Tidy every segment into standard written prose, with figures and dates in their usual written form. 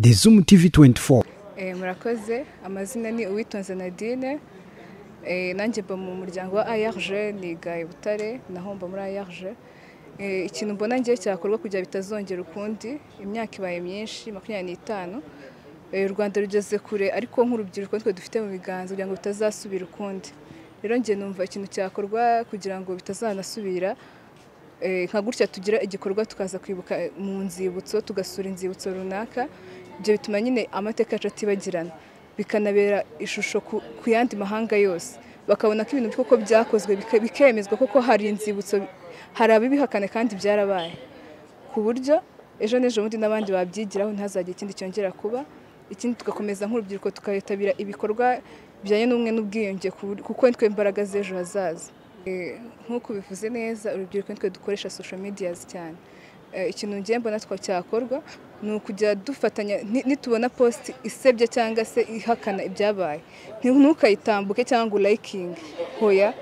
The Zoom TV 24. Murakoze, amazina ni Uwitonze Nadine. Nanjye mba mu muryango wa AERG, niga i Butare, naho mba muri AERG. Ikintu mbona ngiye cyakorwa kugira bitazongera ukundi, imyaka ibaye myinshi, 25. U Rwanda rugeze kure, ariko nk'urubyiruko twe dufite mu biganza kugira ngo bitazasubira ukundi. Rero ngiye numva ikintu cyakorwa kugira ngo bitazanasubira, nka gutya tugira igikorwa tukaza kwibuka mu nzibutso, tugasura inzibutso runaka. Ibyo bituma nyine amateka yacu atibagirana, bikanabera ishusho ku yandi mahanga yose, bakabona ko ibintu koko byakozwe, bikemezwa koko hari inzibutso, hari abibihakana kandi byarabaye, ku buryo ejo n'ejo bundi n'abandi babyigiraho, ntihazagire ikindi cyongera kuba. Ikindi, tugakomeza nk'urubyiruko tukitabira ibikorwa bijyanye n'ubumwe n'ubwiyunge, kuko nitwe imbaraga z'ejo hazaza. Nk'uko bivuze neza, urubyiruko nitwe dukoresha social medias cyane. Ikintu ngiye mbona cyakorwa ni ukujya dufatanya, nitubona post isebya cyangwa se ihakana ibyabaye, ntukayitambuke cyangwa ulayikinge, hoya.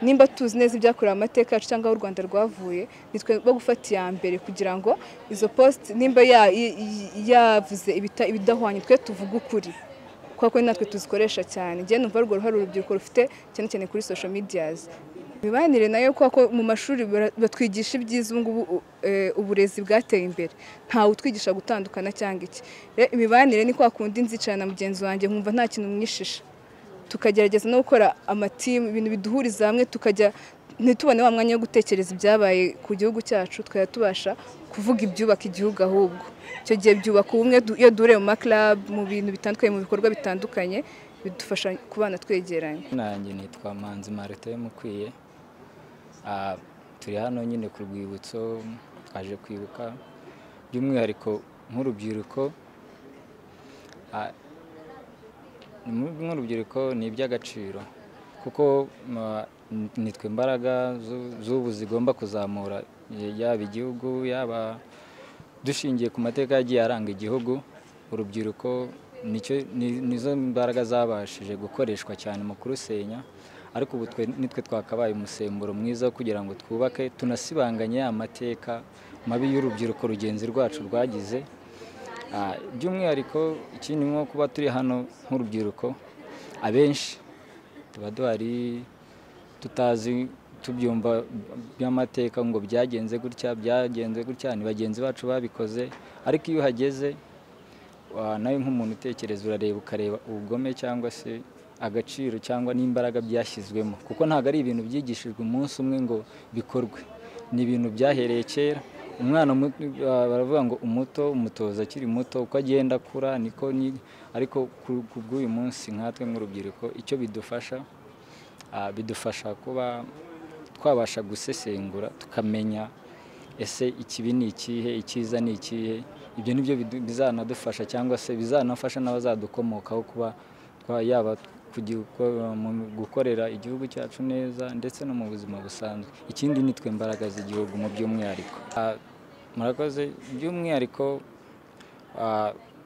Nimba tuzi neza ibyakorewe amateka yacu cyangwa aho u Rwanda rwavuye, nitwe bo gufata iya mbere kugira ngo izo post nimba yavuze ibidahwanye, twe tuvuge ukuri, kuko natwe tuzikoresha cyane. Njye numva urwo ruhare urubyiruko rufite cyane cyane kuri social medias. Imibanire nayo, kuko mu mashuri batwigisha ibyiza, ubu ngubu uburezi bwateye imbere, ntawe utwigisha gutandukana cyangwa iki. Rero imibanire ni kwa kundi nzicarana na mugenzi wanjye nkumva nta kintu mwishisha, tukagerageza no gukora amatimu, ibintu biduhuriza hamwe, tukajya ntitubone wa mwanya wo gutekereza ibyabaye ku gihugu cyacu, tukajya tubasha kuvuga ibyubaka igihugu. Ahubwo icyo gihe byubaka ubumwe, iyo duhuriye mu ma club, mu bintu bitandukanye, mu bikorwa bitandukanye, bidufasha kubana twegeranye. Nanjye nitwa Manzi Martin Mukwiye. Turi hano nyine ku rwibutso, twaje kwibuka by'umwihariko nk'urubyiruko. Nk'urubyiruko ni iby'agaciro, kuko nitwe imbaraga z'ubu zigomba kuzamura yaba igihugu, yaba dushingiye ku mateka yagiye aranga igihugu. Urubyiruko nizo mbaraga zabashije gukoreshwa cyane mu kurusenya, ariko ubu twe nitwe twakabaye umusemburo mwiza wo kugira ngo twubake, tunasibanganye ya mateka mabi y'urubyiruko rugenzi rwacu rwagize. By'umwihariko ikindi, nko kuba turi hano nk'urubyiruko, abenshi tuba duhari tutazi, tubyumva by'amateka ngo byagenze gutya, byagenze gutya, ni bagenzi bacu babikoze. Ariko iyo uhageze nawe nk'umuntu utekereza, urareba, ukareba ubugome cyangwa se agaciro cyangwa n'imbaraga byashyizwemo, kuko ntabwo ari ibintu byigishijwe umunsi umwe ngo bikorwe, ni ibintu byahereye kera. Umwana baravuga ngo umuto umutoza akiri muto, uko agenda akura niko ni. Ariko ku bw'uyu munsi, nkatwe nk'urubyiruko, icyo bidufasha, bidufasha kuba twabasha gusesengura, tukamenya ese ikibi ni ikihe, icyiza ni ikihe. Ibyo nibyo bizanadufasha cyangwa se bizanafasha n'abazadukomokaho kuba yaba mu gukorera igihugu cyacu neza ndetse no mu buzima busanzwe. Ikindi, nitwe imbaraga z'igihugu mu by'umwihariko. Murakoze. By'umwihariko,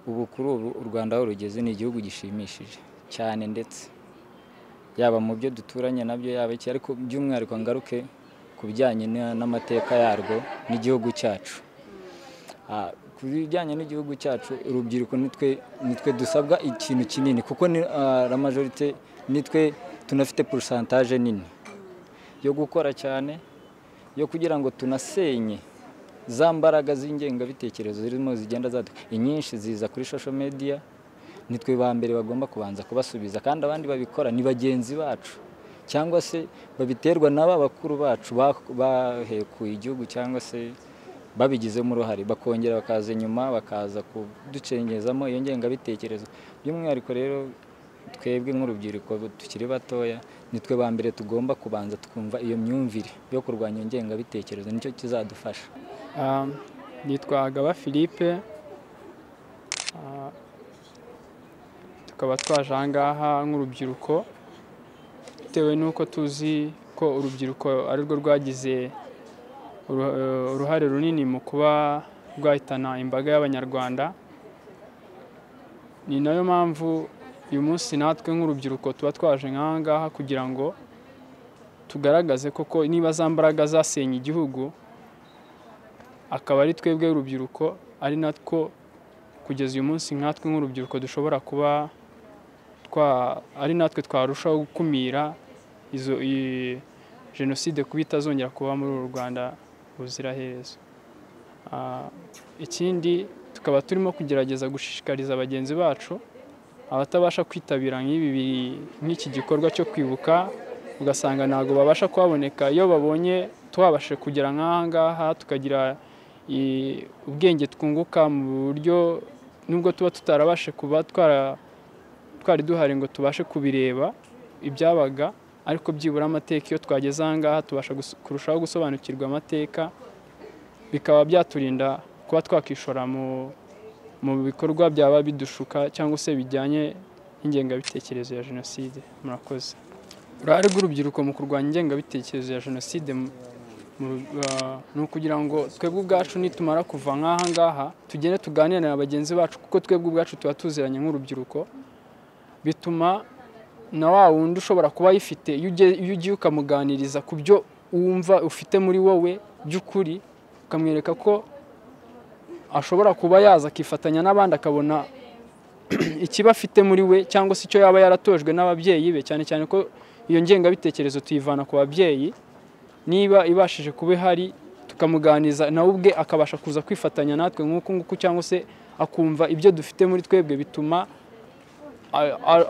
ubu kuri ubu u Rwanda aho rugeze ni igihugu gishimishije cyane, ndetse yaba mu byo duturanye nabyo, yaba iki, ariko by'umwihariko ngaruke ku bijyanye n'amateka yarwo n'igihugu cyacu. Ku bijyanye n'igihugu cyacu, urubyiruko nitwe dusabwa ikintu kinini, kuko ni la majorité, nitwe tunafite pourcentage nini yo gukora cyane, yo kugira ngo tunasenye za mbaraga z'ingengabitekerezo zirimo zigenda zaduka. Inyinshi ziza kuri social media, nitwe ba mbere bagomba kubanza kubasubiza, kandi abandi babikora ni bagenzi bacu cyangwa se babiterwa n'aba bakuru bacu bahekuye igihugu cyangwa se babigizemo uruhare, bakongera bakaza inyuma bakaza kuducengezamo iyo ngengabitekerezo. By'umwihariko rero, twebwe nk'urubyiruko tukiri batoya, nitwe ba mbere tugomba kubanza tukumva iyo myumvire yo kurwanya iyo ngengabitekerezo, nicyo kizadufasha. Nitwa Gaba Philippe. Tukaba twaje aha ngaha nk'urubyiruko bitewe n'uko tuzi ko urubyiruko ari rwo rwagize uruhare runini mu kuba rwahitana imbaga y'Abanyarwanda. Ni nayo mpamvu uyu munsi natwe nk'urubyiruko tuba twaje nk'aha ngaha kugira ngo tugaragaze koko niba za mbaraga zasenye igihugu, akaba ari twebwe urubyiruko, ari natwo. kugeza uyu munsi nkatwe nk'urubyiruko dushobora kuba ari natwe twarushaho gukumira izo jenoside kuba itazongera kuba muri uru Rwanda ubuziraherezo. Ikindi tukaba turimo kugerageza gushishikariza bagenzi bacu abatabasha kwitabira nk'iki gikorwa cyo kwibuka, ugasanga ntabwo babasha kuhaboneka. Iyo babonye twabashe kugera nk'aha ngaha tukagira ubwenge twunguka mu buryo nubwo tuba tutarabashe kuba twari duhari ngo tubashe kubireba ibyabaga, ariko byibura amateka iyo twageze aha ngaha tubasha kurushaho gusobanukirwa amateka, bikaba byaturinda kuba twakishora mu bikorwa byaba bidushuka cyangwa se bijyanye n'ingengabitekerezo ya jenoside. Murakoze. Uruhare rw'urubyiruko mu kurwanya ingengabitekerezo ya jenoside ni ukugira ngo twebwe ubwacu nitumara kuva nk'aha ngaha tugende tuganire na bagenzi bacu, kuko twebwe ubwacu tuba tuziranye nk'urubyiruko. Bituma na wa wundi ushobora kuba ayifite, iyo ugiye ukamuganiriza ku byo wumva ufite muri wowe by'ukuri, ukamwereka ko ashobora kuba yaza akifatanya n'abandi akabona ikiba afite muri we cyangwa se icyo yaba yaratojwe n'ababyeyi be, cyane cyane ko iyo ngengabitekerezo tuyivana ku babyeyi. Niba ibashije kuba ihari tukamuganiza nawe ubwe akabasha kuza kwifatanya natwe nk'uku nguku, cyangwa se akumva ibyo dufite muri twebwe, bituma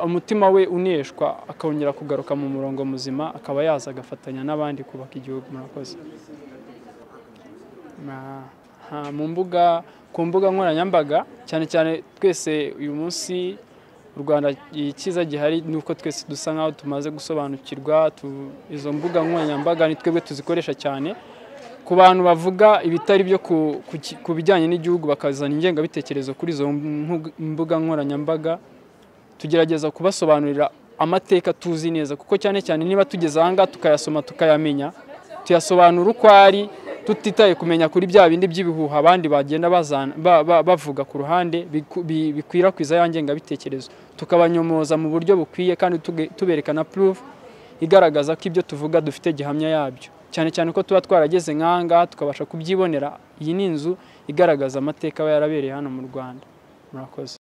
umutima we uneshwa akongera kugaruka mu murongo muzima, akaba yaza agafatanya n'abandi kubaka igihugu. Murakoze. Ku mbuga nkoranyambaga cyane cyane twese uyu munsi u Rwanda icyiza gihari ni uko twese dusa nkaho tumaze gusobanukirwa izo mbuga nkoranyambaga ni twebwe tuzikoresha cyane. Ku bantu bavuga ibitari byo ku bijyanye n'igihugu bakazana ingengabitekerezo kuri izo mbuga nkoranyambaga, tugerageza kubasobanurira amateka tuzi neza, kuko cyane cyane niba tugeze aha ngaha tukayasoma tukayamenya, tuyasobanura uko ari tutitaye kumenya kuri bya bindi by'ibihuha abandi bagenda bavuga ku ruhande bikwirakwiza ya ngengabitekerezo, tukabanyomoza mu buryo bukwiye kandi tubereka na proof igaragaza ko ibyo tuvuga dufite gihamya yabyo, cyane cyane ko tuba twarageze nk'aha ngaha tukabasha kubyibonera. Iyi ni inzu igaragaza amateka aba yarabereye hano mu Rwanda. Murakoze.